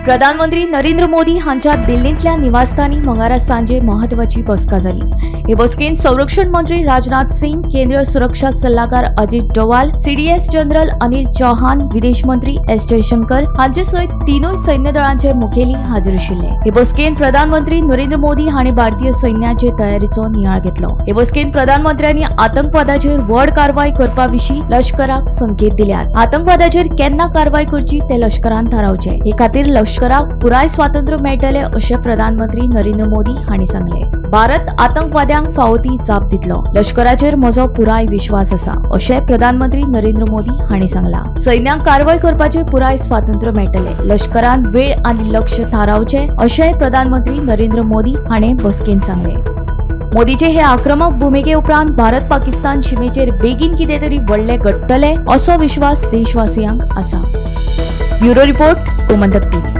प्रधानमंत्री नरेंद्र मोदी हांच्या दिल्लींतल्या निवासस्थानी मंगळारा सांजे महत्वाची बसका जाली. हे बसकेंत संरक्षण मंत्री राजनाथ सिंग, केंद्रीय सुरक्षा सल्लागार अजित डोवाल, सीडीएस जनरल अनिल चौहान, विदेश मंत्री एस जयशंकर हांचे सयत तिनूय सैन्य दळांचे मुखेली हाजीर आशिल्ले. हे बसकेंत प्रधानमंत्री नरेंद्र मोदी हांणी भारतीय सैन्याचे तयारीचो नियाळ घेतलो. हे बसकेंत प्रधानमंत्र्यांनी आतंकवादाचेर व्हड कारवाय करपा विशीं लष्कराक संकेत दिल्यात. आतंकवादाचेर केन्ना कारवाय करची ते लष्करान थारावचे, हे खातीर लष्कराक पुराय स्वातंत्र्य मेळटले अशें प्रधानमंत्री नरेंद्र मोदी हांणी सांगले. भारत आतंकवाद्यांक फावो ती जाप दितलो, लष्कराचेर म्हजो पुराय विश्वास आसा अशें प्रधानमंत्री नरेंद्र मोदी हांणी सांगला. सैन्याक कारवाय करपाचे पुराय स्वातंत्र्य मेळटले, लष्करान वेळ आनी लक्ष थारावचे अशेंय प्रधानमंत्री नरेंद्र मोदी हांणी बसकेंत सांगले. मोदीचे हे आक्रमक भुमिके उपरांत भारत पाकिस्तान शिमेचेर बेगीन कितें तरी व्हडलें घडटलें असो विश्वास देशवासियांक आसा. Bureau report, Gomantak TV.